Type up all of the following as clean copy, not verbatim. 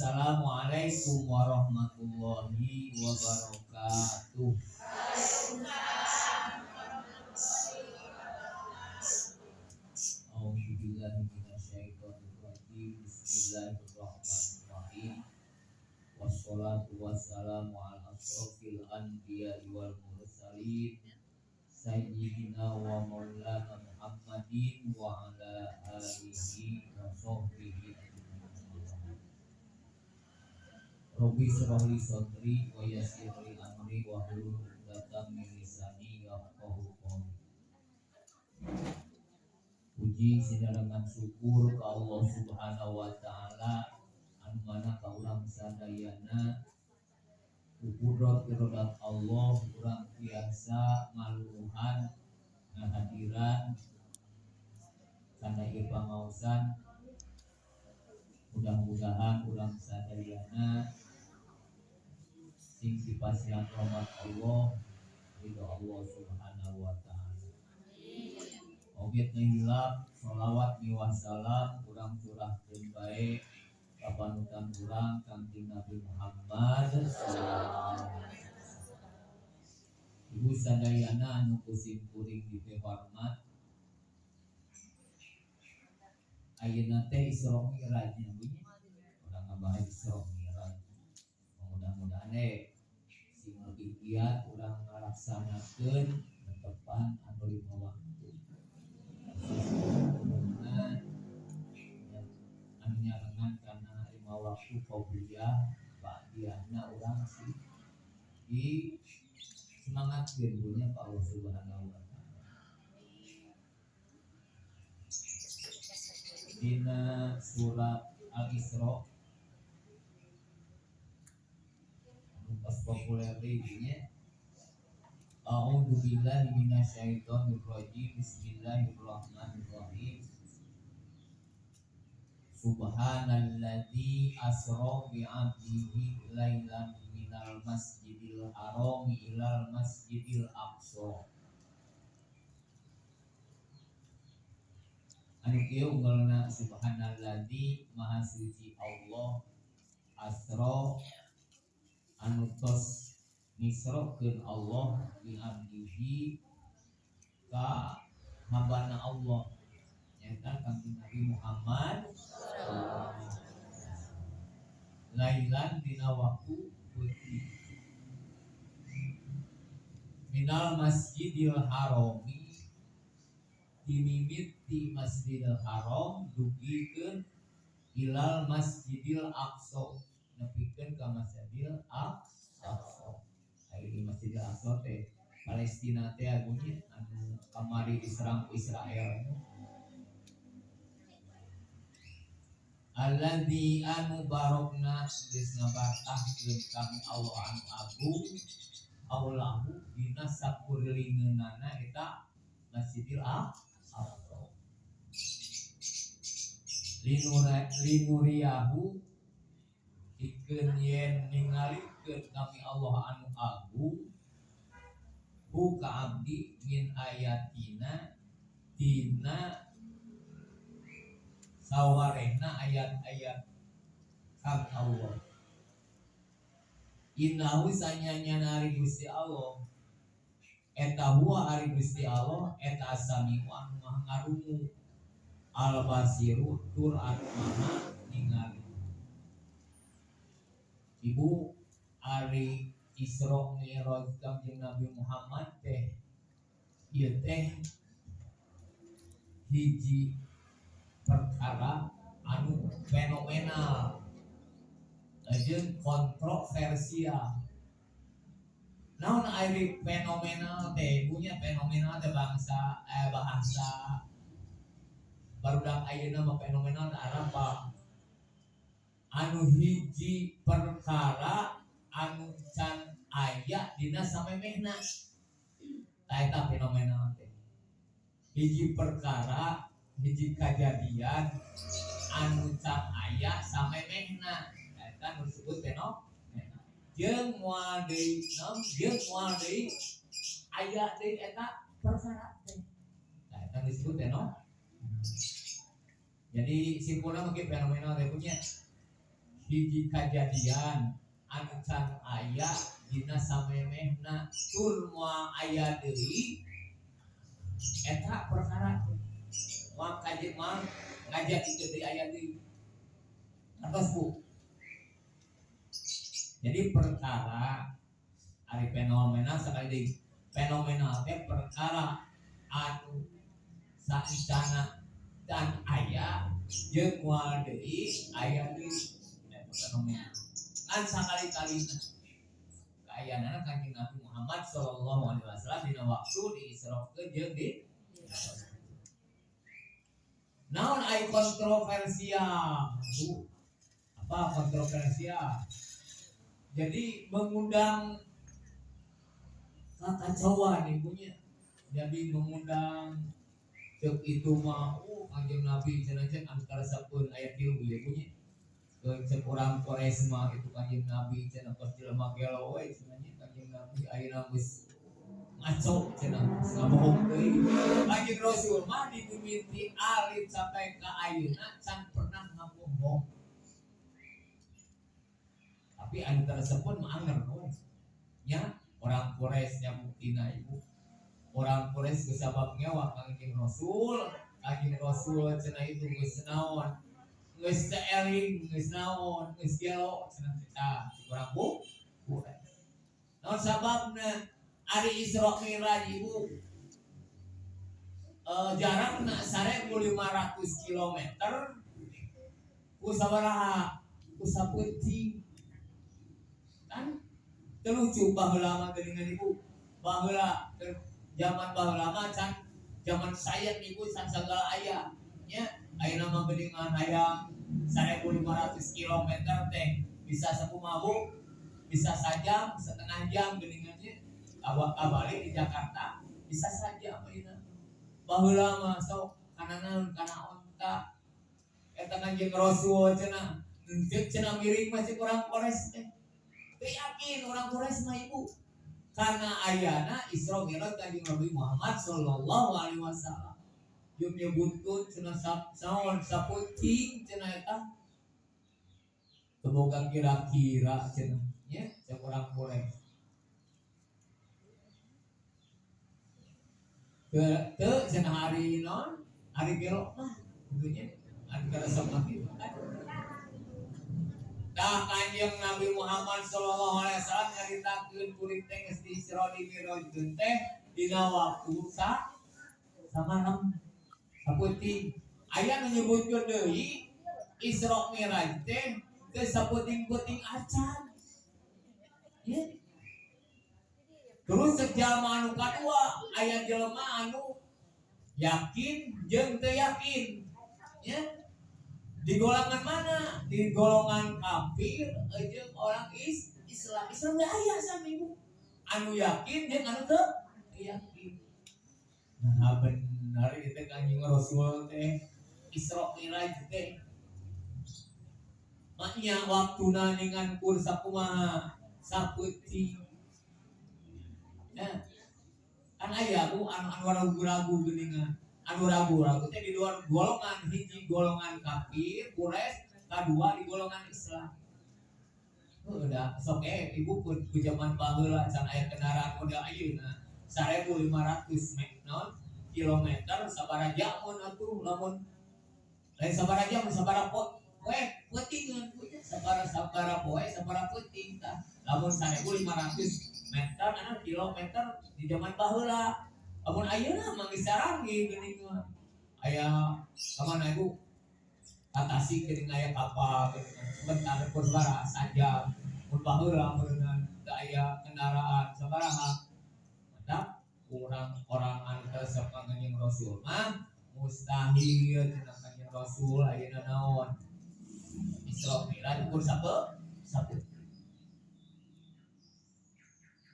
Assalamualaikum warahmatullahi wabarakatuh. A'udzubillahi minasyaitonirrajim. Bismillahirrahmanirrahim. Wassalatu wassalamu ala asyrofil anbiya'i wal mursalin sayyidina wa maulana Muhammadin wa ala alihi wa sahbihi ajma'in. Rabbi shrah li sadri wa yassir li amri wahlul 'uqdatam min lisani yafqahu qawli. Puji sinarengan syukur ka Allah Subhanahu wa taala anu mana ka urang sadayana ku kudrat irodat Allah urang tiasa ngaluruhan ngahadiran kana ieu pangaosan. Mudah-mudahan urang sadayana sing dipasihan rahmat Allah, ridho Allah Subhanahu wa taala. Oge teu hilap sholawat miwah salam urang curahkeun bae ka panutan urang, Kangjeng Nabi Muhammad sallallahu alaihi wasallam. Ibu sadayana anu ku sim kuring dipihormat, ayeuna teh Isra Mi'raj nya, Bu, nya. Urang ngabahas Isra Mi'raj. Mudah-mudahan sing lebih giat urang ngalaksanakeun netepan anu lima waktu. Khususna anu nyarengan kana lima waktu qobliyah ba'diyahna, urang sih di semangatkeun, Bu, nya, ka Allah Subhanahu wa taala. Dina surat Al-Isra anu pas populer deui nya. A'udzu billahi minasyaitonir rajim. Bismillahirrahmanirrahim. Subhanalladzi asra bi 'abdihi lailan minal masjidil harami ilal masjidil aqsa. Anu kieu unggelna, subhanalladzi, maha suci Allah, asra, anu tos ngisrokeun Allah, bi abdihi, ka hambana Allah, nyaeta Kangjeng Nabi Muhammad, lailan, dina waktu peuting, minal masjidil harami, dimimiti Masjidil Haram dugikeun, ilal Masjidil Aqsa, nepikeun ka Masjidil Aqsa. Ari di Masjidil Aqsa teh Palestina teh agunya, anu kamari diserang ku Israel. Alladzi, anu, barokna, geus ngabarkahkeun kami Allah anu agung, haulahu, dina sakulilingeunana eta Masjidil Aqsa, linuriyahu, pikeun yen ningalikeun kami Allah anu agung, hu, ka abdi, min ayatina, dina sawarehna ayat-ayat kang Allah. Innahu, sanyanya ari Gusti Allah eta, huwa, ari Gusti Allah eta, as-sami'u, anu maha ngarungu, al basiru, tur anu maha ningali. Ibu, ari Isra Mi'raj Kangjeng Nabi Muhammad teh ieu teh hiji perkara anu fenomenal jeung kontroversial. Naon ari fenomenal teh, punya fenomenal teh bangsa bahasa barudak ayeuna mah, fenomenal teh apa? Anu hiji perkara anu can aya dina samemehna. Tah, eta fenomenal teh hiji perkara, hiji kejadian anu can aya samemehna, eta nu disebut fenomenal, jeung moal deui naon, jeung moal deui aya deui eta perkara teh. Nah, eta nu disebut fenomenal. Jadi simpulnya mungkin fenomenal teh punya Hiji kajadian anu can aya dina samemehna tur moal aya deui eta perkara teh. Moal kaje moal ngajadikeun deui aya deui. Atos Bu. Jadi perkara ari fenomena sekali deui. Fenomena teh perkara anu saencana dan aya jeung moal deui aya deui eta fenomena. Kan sakali-kalina kaayaanana Kanjeng Nabi Muhammad sallallahu alaihi wasallam dina waktu di Isra-keun jeung di Naon ai kontroversial? Bu, apa kontroversial? Jadi mengundang kekacauan ibunya. Jadi mengundang cek itu mah Kanjeng Nabi cenah cek anu karesepeun aya tilu ieu bunyi. Cek urang Quraisy mah itu Kanjeng Nabi cenah kos jelema gelo we cenah nya Kanjeng Nabi ayeuna geus ngaco cenah geus ngabohong deui. Kanjeng Rasul mah dimimiti alit sampai ka ayeuna can pernah ngabohong. Tapi anu karesepun mah anger we. Nya orang Quraisy nya buktina ibu. Orang Quraisy geus sabab ngewa Kanjeng Rasul, Kanjeng Rasul cenah itu geus naon? Geus teu eling, geus naon, geus gelo cenah teh urang bu Quraisy. Naon sababna? Ari Isra Mi'raj ibu jarakna 1500 kilometer ku sabaraha? Ku sapeuting. Kan teu lucu baheula mah geuningan ibu. Baheula zaman baheula mah can zaman saya ibu can sagala aya nya. Ayeuna mah geuningan hayang 1500 kilometer teh bisa sakumaha Bu? Bisa sajam, setengah jam geuningannya. Abali di Jakarta bisa saja ayeuna. Baheula mah sok kana naon kana onta. Eta Kanjeng Rasul cenah henteu cenah miring mah cek urang Quraisy teh. Teu yakin urang Quraisy mah ibu. Karena ayana Isra Mi'raj Kanjeng Nabi Muhammad sallallahu alaihi wasallam. Jeung nyebutkeun cenah saon sapeuting cenah eta. Teu boga kira-kira cenah nya cek urang Quraisy. Teu cenah hari naon? Hari gelo mah kitu nya. Ari karesep mah kitu kan. Tah Kanjeng Nabi Muhammad sallallahu alaihi wasallam nyaritakeun kuring teh geus di Isra di Mi'rajkeun teh dina waktu samalam sapeuting. Aya nu nyebutkeun deui Isra Mi'raj teh teu sapeuting-peuting acan. Ye. Terus cek jalma anu kadua aya jelema anu yakin jeung teu yakin. Ya. Di golongan mana? Di golongan kafir jeung orang Islam. Islam ge aya sami ibu. Anu yakin jeung anu teu yakin. Nah bener ieu teh Kanjeng Rasul teh Isra Mi'raj teh. Maknya waktuna ningan kur sakumaha sapeuting. Ya. Kan aya bu anu ragu-ragu geuningan. Anu ragu-ragu teh di dua golongan, hiji golongan kafir Quraisy, kadua di golongan Islam. Udah sok ibu ku zaman baheula can aya kendaraan model ayeuna 1500 naon kilometer sabaraha jamun atuh lamun lain sabaraha jam sabaraha poe peutingeun punya sabaraha poe sabaraha peuting tah lamun 1500 meter anu kilometer di zaman baheula lamun ayeuna mah geus sarangi geuning mah aya ka mana ibu ka Tasik geuning aya kapal geuning sebentar pun sabaraha sajam mun baheula meureunna teu aya kendaraan sabaraha mata urang-orang anu resep ka Kanjeng Rasul mah mustahil cenah Kanjeng Rasul ayeuna naon Isra Mi'raj ukur sape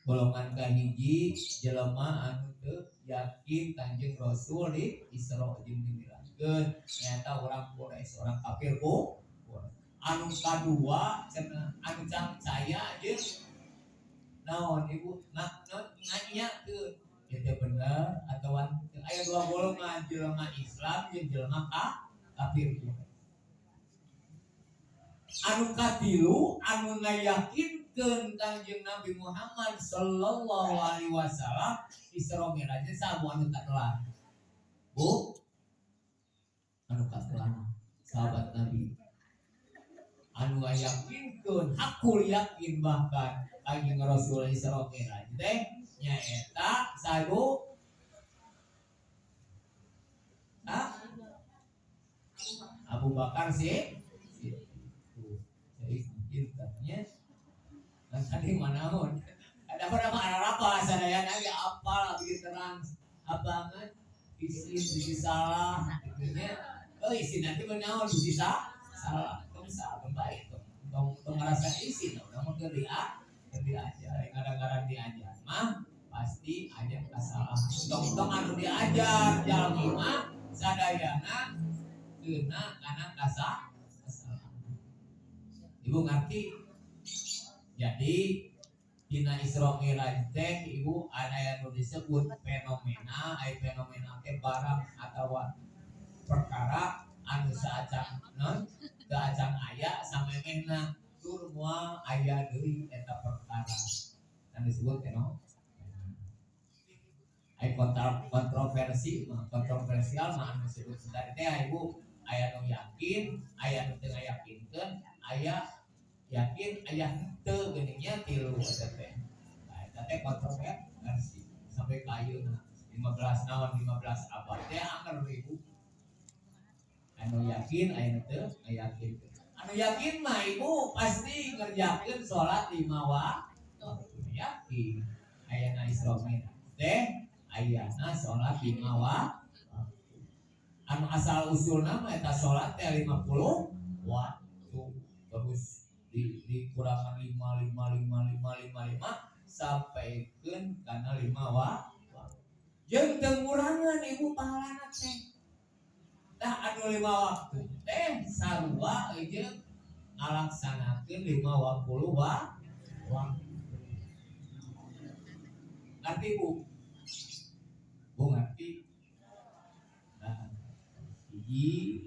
golongan kahiji jelema anu teu yakin Kanjeng Rasul di Isra jeung di Mi'rajkeun nyaeta urang Quraisy orang kafir ku anu kadua cenah anu can percaya jeung naon ibu nganyakeun ieu teh bener atawa teu. Aya dua golongan jelema Islam jeung jelema kafir. Anu katilu anu ngayakinkeun Kangjeng Nabi Muhammad sallallahu alaihi wasallam Isra Mi'raj sabu anu katelah, Bu? Anu katelah sahabat Nabi anu ngayakinkeun hakul yakin bahkan Kangjeng Rasul Isra Mi'raj teh nyaeta sabu? Ah? Abu Bakar sih. Jadi pinternya kan tadi mana pun ada apa nama apa sadayana ge apal, bikin terang abangan isi bisi salah gitu nya. Oh, isi nanti menaon bisi salah, tong salah, tong baik, tong tong tong ngerasa isi tong namun keur dia keur diajar. Kadang-kadang diajar mah pasti ada kesalahan. Tong tong anu diajar jalmi mah sadayana kena kana kesalahan. Ibu ngerti? Jadi dina Isra Mi'raj teh, Ibu, ada yang disebut fenomena. Ai fenomena teh barang atau perkara anu saacan non teu acan aya samemehna tur moal aya deui eta perkara anu disebut fenomena. Ai kontroversi mah, kontroversial mah anu disebut tadi teh, Ibu, aya nu yakin, aya nu teu ngayakinkeun, aya yakin, aya henteu, geuning nya tilu eta teh. Nah, eta teh kontroversi sampai ka ayeuna 15 naon 15 abad teh anger, Ibu. Anu yakin, aya nu teu ngayakinkeun. Anu yakin mah, Ibu, pasti ngerjakeun salat lima waktu. Yakin ayana Isra Mi'raj teh ayana salat lima waktu. Anu asal usulna mah eta salat teh 50 waktu, terus di dikurangan 5 5 5 5 5 5 sampai kana 5 waktu, jeung teu ngurangan, Ibu, pahalana teh. Tah, anu lima waktu teh sarua jeung ngalaksanakeun 50 waktu. Ngerti, Bu? Bu ngerti? Nah, hiji.